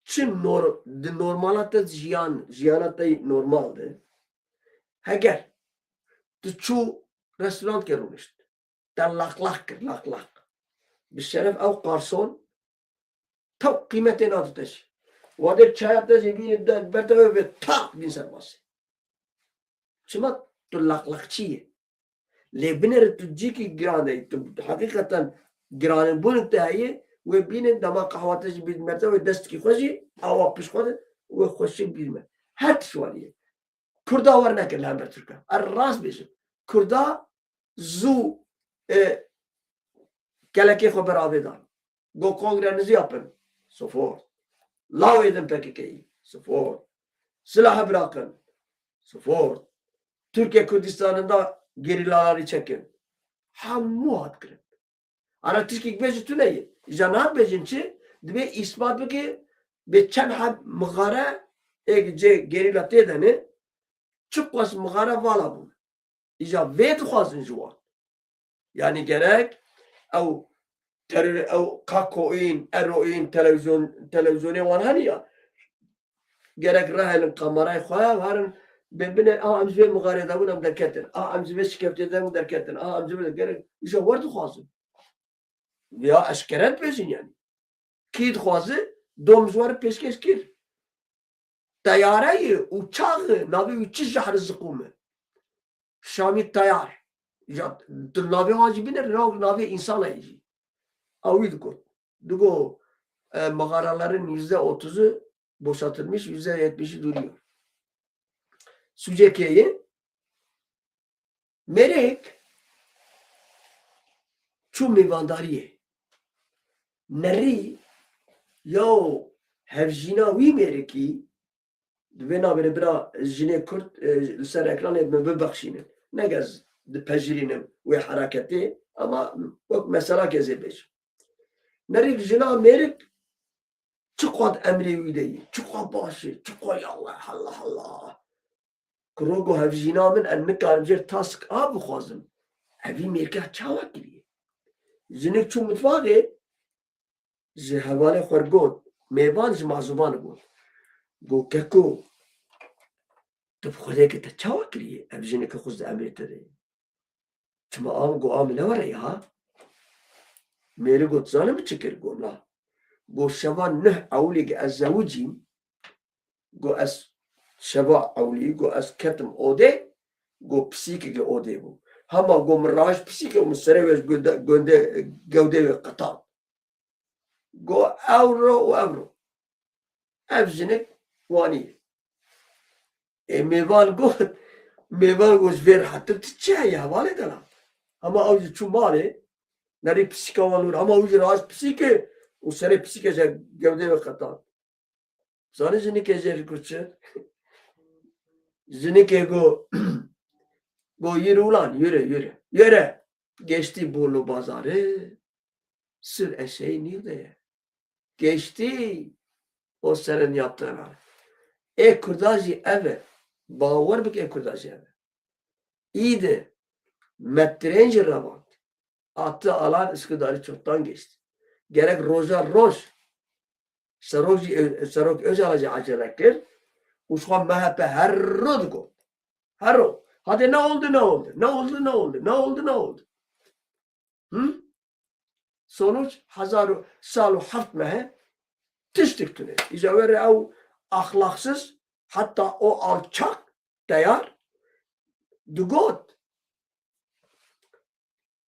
çi nor-, di normala te jiyan, jiyana te normal de, heger tu çû restorantke rûnişt, te laqlaq kir, laqlaq. Bi şeref ew qarson tew qîmetê nade te jî. Wadê çaya te jî bînî de ber te ve tak bîn ser masê. Çima tu laqlaqçî yî? Lê binêre tu cîkî giran de yî. Tu heqîqeten giranîbûn te heye, wê bînin dema qehwa te jî bîn mer te, wê destkî xwe jî awa pişt xwe de, wê xweşik bîn mer. Her tişt wanî ye. Kurda wer nekir li hember Tirka. Ez rast bêjim. Kurda zû, e, kelekê xwe ber avê dan. Got kongre nizî yapin. Sofort. Lawê din P K K'yî. Sofort. Silahı bırakın. Sofort. Türkiye Kürdistan'ında gerillaları çekin. Hemû hat kirin. Ana tişkî bêjî tune ye. Îja niha bêjin çi? Dibê îspat bike, bê çend heb mixare êk cê gerîla tê de ne, çiqas mixare vala bûn. Îja vê dixwazin ji wan. Yanî gerek ew terör, ew kakoîn, eroîn, televîzyon, televîzyonê wan heniya. Gerek rahêlin kamerayê xwe, herin bê binê, a em ji vê mixarê de bûn, em derketin. A em ji vê şikeftê de bûn, derketin. A em ji vê gerek îja wer dixwazin. Ya eşkere dibêjin yanî. Kî dixwaze dom ji wan re pêşkêş kir. Teyare ye, uçax e, navê wî çi jehr ziqûm e. Şamî Teyar. Ya, tu navê wan jî bine, nav-, navê însana ye jî. Ew wî digot. Digo, e, mağaraların yüzde otuzu boşaltılmış, yüzde yetmişi duruyor. Sûcê kê ye? Mêrik çû mêvandariyê. Nerî yaw hevjîna wî mêrikî, divê nabêre bira jinê Kurd, e, li ser ekranê min bibexşînin. Ne ez dipejirînim wê hereketê, ama wek meselakê ez ê bêjim. Nerî jina mêrik çiqad emrê wî de yî, çiqad baş e, çiqad ya Allah, Allah, Allah. Kuro got hevjîna min, ez nikarim jêr task a bixwazim. Evî mêrka çawa kiriye? Jinik çû mitvaxê, ji hevalê xwe re got, mêvan ji mazûban got. Got, keko, tu bi Xwedê ke te çawa kiriye? Ev jineke xwe di emrê te de ye. Çima a min got, a min ne were ya? Mêrî got, zanim min çi kir? Got, na. Got, şeva neh ewlî ke ez zewicîm, got, ez şeva ewlî, got, ez ketim odê, got, pisîkeke odê bû. Hema got, min raj pisîke û min serê wê ji gundê, gundê, gewdê wê qetand. Got, ew ro û ev ro. Ev jinik wanî ye. Ê mêvan got, mêvan got, ji vê rehetir tu çi heye hevalê delal? Hema ew jî çû malê, nerî pisîka wan û hema ew jî raşt pisîkê û serê pisîkê ji gewdê wê qetand. Zanî jinikê jê li ku çi? Jinikê got, got, "Yürü ulan, yürü, yürü, yürü." Geçti Bolu Bazarı, sür eşeği nîvde ye. Geçti o senin yaptığına. Ê Kurda jî ev e. Bawer bike, ê Kurda jî ev e. Îdî me trên jî revand. Attı alan Üsküdar'ı çoktan geçti. Gerek roja roj Serok jî, Serok Öcal jî acele kir û ji xwe M H P her ro digot. Her ro. Hadi ne oldu, ne oldu? Ne oldu, ne oldu? Ne oldu, ne oldu? Hı? Sonuç, hezar û sal û heft mehe tiştik tune. Îca wê re ew axlaqsiz, hatta o alçak teyar digot.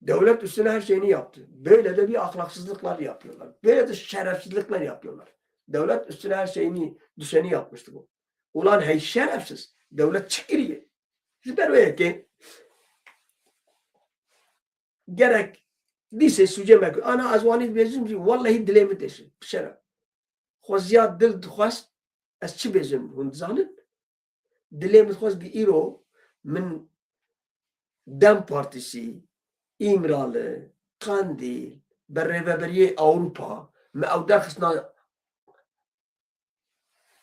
Devlet üstüne her şeyini yaptı. Böyle de bir ahlaksızlıklar yapıyorlar. Böyle de şerefsizlikler yapıyorlar. Devlet üstüne her şeyini, düşeni yapmıştı bu. Ulan hey şerefsiz. Devlet çi kiriye? Siz ber wê yekê gerek dîse sûce me ku. Ana ez wanî dibêjim jî, wellehî dilê min têşin. Bi şeref. Xweziya dil dixwest, ez çi bêjim, hûn dizanin? Dilê min dixwest bi îro min DEM Partisi, Îmralı, Qandîl, bi rêveberiyê Ewropa, me ew derxistina,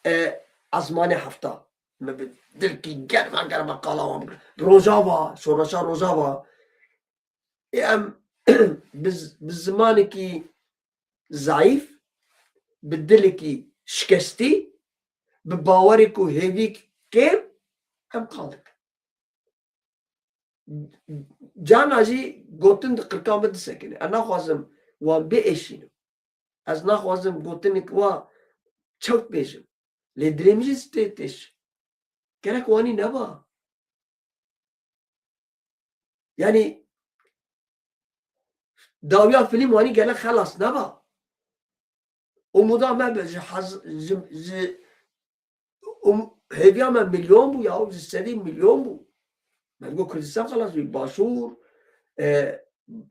e, ezmanê hefta. Me bi dilkî germa germa qala wan bikir. Rojava, şoreşa Rojava. Ê em bi z-, bi zimanekî zayîf, bi dilekî şikestî, bi bawerek û hêvîk kêm em qal dikin. Cana jî gotin di qirka min disekine. Ez naxwazim wan biêşînim. Ez naxwazim gotinek wa çewt bêjim. Lê dilê min jî tê têş. Gerek wanî neba. Yani dawiya filîm wanî gelek xelas neba. Umuda me bi ji hez-, ji, ji, um-, hêviya me milyon bû ya, ji sedî milyon bû. Me digot Kurdistan xelas bû, Başûr, e,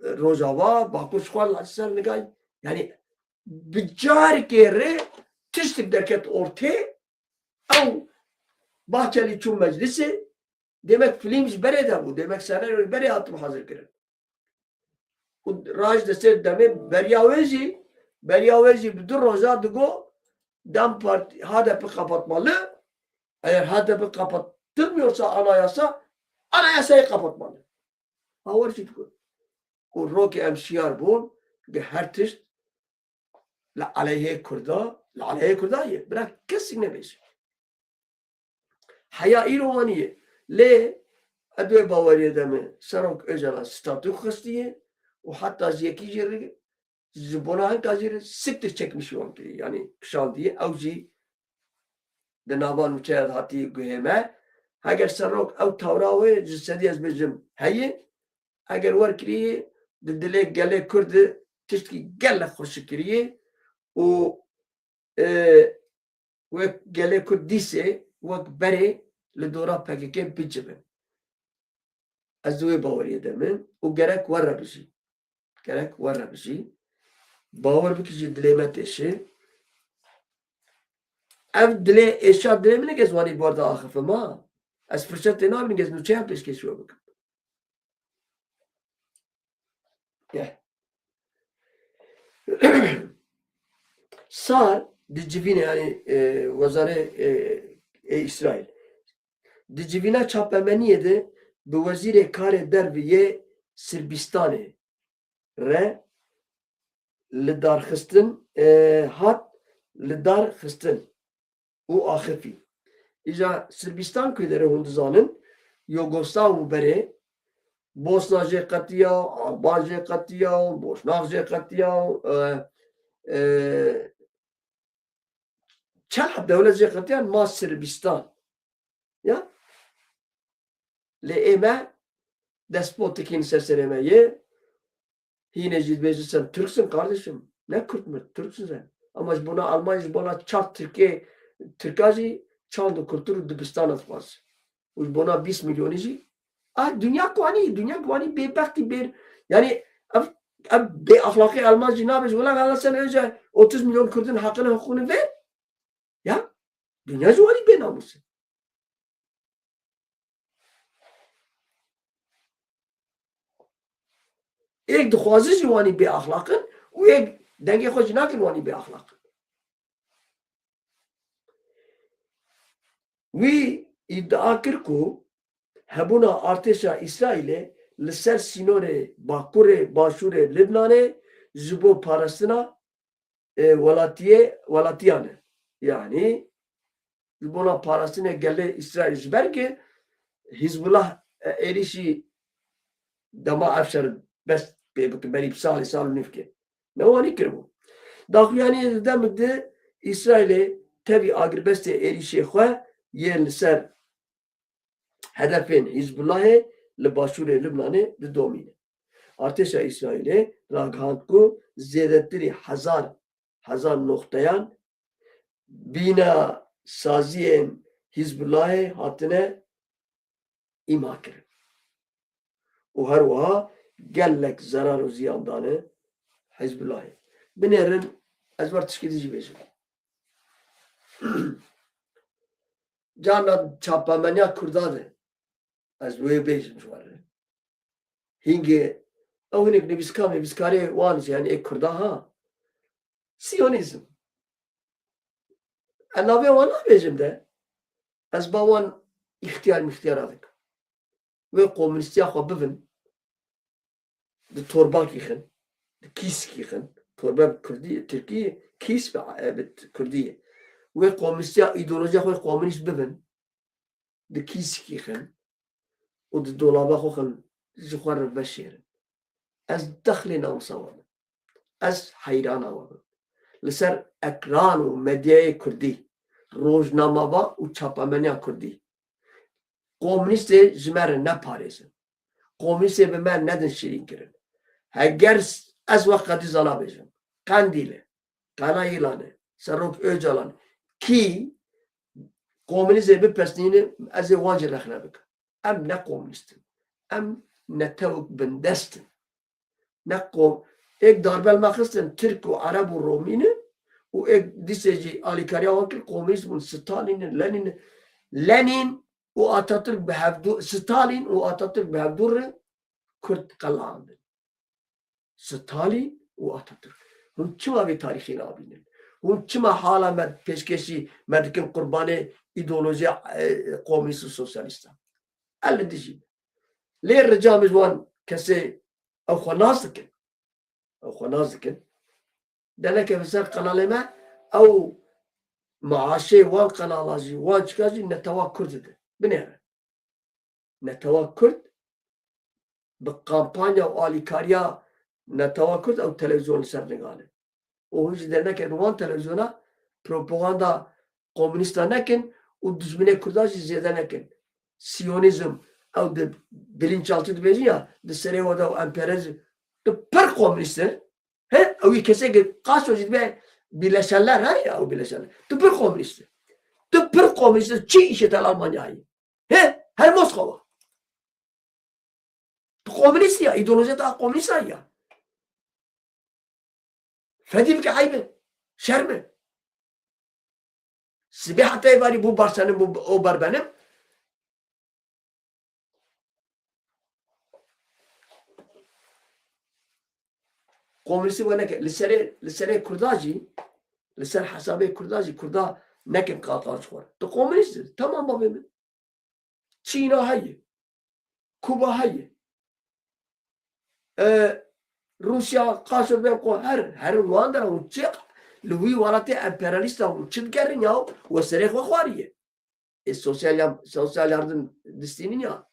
Rojava, Bakur ji xwe li ser nigay. Yani bi carekê rê tiştek derket ortê, ew Bahçelî çû meclisê, demek filîm ji berê de bû, demek senaryo ji berê hatibû hazirkirin. Û raj de ser demê beriya wê jî, beriya wê jî bi du roja digo DEM Parti, H D P kapatmalı. Eğer H D P kapatılmıyorsa anayasa, anayasayı kapatmalı. Hawer jî digo. Û rokê em şiyar bûn, bi her tişt li aleyhê Kurda, li aleyhê Kurda ye. Bira kesî nebêje. Heya îro wanî ye. Lê ez wê baweriyê de me Serok Öcal'a statü xistiye û heta ji yekî jî re ji bona hinka jî re siktir çekmiş wan kiriye. Yani kişandiye. Ew jî di nava nûçeya de hatiye guhê me. Heger Serok ew tawra wê ji sedî ez bêjim heye. Eger wer kiriye, di dilê gelê Kurd de tiştkî gelek xweşik kiriye û, e, wek gelê Kurd dîsê, wek berê li dora P K K bicivin. Ez di wê baweriyê de me û gerek wer re bijî. Gerek wer re bijî. Bawer bikî jî dilê me têşê. Ev dilê êşa dilê min e, ez wanî bi wer de axifim ha. Ez firçe tê nabînim, ez nûçeya pêşkêşî we bikim. Gel. Sar di civînê, yani, e, wezarê, e, ê Îsraîl. Di civîna çapemeniyê de bi wezîrê karê derve yê Sirbistanê re li darxistin, e, hat li dar xistin û axifî. Îja Sirbistan ku derê hûn dizanin, Yugoslav û berê, Bosna jê qetiya, Alban jê qetiya, Boşnak jê qetiya, e, e, çend heb dewlet jê qetiya, ma Sirbistan. Ya? Lê ê me despotekî li ser serê me yê. Hînê jî dibêjin sen Tirk sin kardeşim. Ne Kurd mird, Tirk sin sen. Ama ji bona Almanya, ji bona çar Tirkê, Tirka jî çand û kultur û dibistan dixwaz. Û ji bona bîst milyonî jî. A, dinya ku anî, dinya ku anî bêbextî bêr. Yani ev, ev bêaxlaqî Alman jî nabêje, wela gala sen önce otuz milyon Kurdun hakkını hukukunu ver. Ya, dinya jî wanî bênamûs e. Êk dixwazin jî wanî bêaxlaq in û êk dengê xwe jî nakin wanî bêaxlaq in. Wî îdia kir ku hebûna artêşa Îsraîlê li ser sînorê bakurê başûrê Libnanê ji bo parastina, e, welatiyê, welatiyan e. Yanî ji bona parastinê gelê Îsraîl ji ber ki Hizbullah, e, êrîşî dema ev şer bes pê bikin, berî salê sal û nîvkê. Ne wanî kiribû. Daxuyaniyê di dem di Îsraîlê tevî agirbestê êrîşê xwe yên li ser hedefên Hizbullahê li başûrê Libnanê didomîne. Artêşa Îsraîlê ragihand ku zêdetirî hezar, hezar noxteyan bîna saziyên Hizbullahê hatine îma kirin. Û her wiha gelek zerar û ziyan dane Hizbullahê. Binêrin, ez wer tişkî din jî bêjim. Carna çapemeniya Kurda de ez wê bêjim ji we re. Hingê ew hinek nivîskar, nivîskarê wan jî, yani ê Kurda ha. Siyonîzm. Ez navê wan nabêjim de, ez ba wan îxtiyar mîxtiyara dikim. Wê komûnîstiya xwe bibin, di torbakî xin, di kîsikî xin, torbe bi kurdî, tirkî, kîs bi, bi kurdî ye. Wê komûnîstiya, îdeolojiya xwe komûnîst bibin, di kîsikî xin û di dolaba xwe xin, ji xwe re veşêrin. Ez dexlê namisa we bim. Ez heyrana we bim. Li ser ekran û medyayê kurdî, rojnameva û çapemeniya kurdî, komûnîstê ji me re neparêzin. Komûnîstê bi me nedin şirîn kirin. Heger s-, ez wek Qedîza nabêjim. Qendîl e. Qenayîlan e. Serok Ocalan. Kî komûnîstê bipesnîne, ez ê wan jî rexne bikim. Em ne komûnîst in. Em netewek bindest in. Ne kom-, êk darbe li me xistin, Tirk û Ereb û Romî ne û êk dîsê jî alîkariya wan kir, komûnîst bûn, Stalîn in, Lenîn in. Lenîn û Atatürk bi hevdû, Stalîn û Atatürk bi hevdû re Kurd qelandin. Stalîn û Atatürk. Hûn çima vê tarîxê nabînin? Hûn çima hala me pêşkêşî me dikin qurbanê îdeolojiya, e, komûnîst û sosyalîstan? El li dijî me. Lê rica min ji wan kesê ew xwe nas dikin. Ew xwe nas dikin. Denekevin ser qenalê me, ew maaşê wan qenala jî, wan çika jî netewa Kurd dide. Binêre. Netewa Kurd bi kampanya û alîkariya netewa Kurd ew televîzyon li ser nigale. Û hûn jî dernekevin wan televîzyona propaganda komûnîsta nekin û dijminê Kurda jî zêde nekin. Siyonîzm, ew di bilinçaltî dibêjin ya, di serê we de ew emperyalizm, tu pir komûnîst e. He? Ew yê kesê ki qaşo jî dibe birleşenler, he ya, ew birleşenler. Tu pir komûnîst e. Tu pir komûnîst e. Çi îşê te li Almanya heye? He? Her Moskova. Tu komûnîst ya, îdeolojiya te komûnîst ya. Fedî bike, eyb e. Şerm e. Sibê heta êvarî bû barsenim, bû o berbenim. Komûnîstî we neke. Li serê, li serê Kurda jî, li ser hesabê Kurda jî, Kurda nekin qalqal ji xwe re. Tu komûnîst î. Tamam bavê min. Çîna heye. Kuba heye. E, Rûsya qaşo ben ko her, her wan dera hûn çi li wî welatê emperyalîsta hûn çi digerin ya we serê xwe xwariye. E, sosyal ya-, sosyal yardım distînin ya.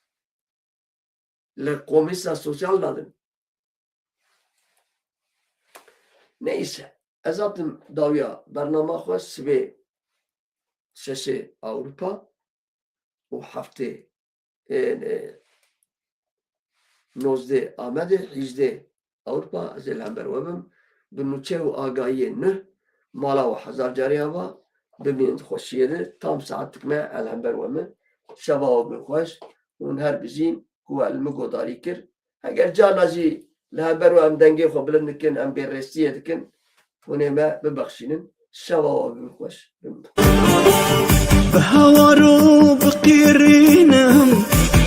Li komîsa sosyal nadin. Neyse, ez hatim dawiya bernama xwe sibê şeşê Ewropa û heftê, e, e, nozdê Amedê, hîjdê Ewropa, ez ê li hember we bim. Bi nûçe û agahiyê nuh, mala we hezar carê ava, bimînin di xweşiyê de, tam saetik me, ez li hember we bim. Şeva we bi xweş, hûn her bijîn, ku we li min godarî kir. Heger carna jî li hember we em dengê xwe bilind dikin, em bêrêstiyê dikin, hûn ê me bibexşînin. Şeva we bi min xweş. Bi hawaro biqîrînim,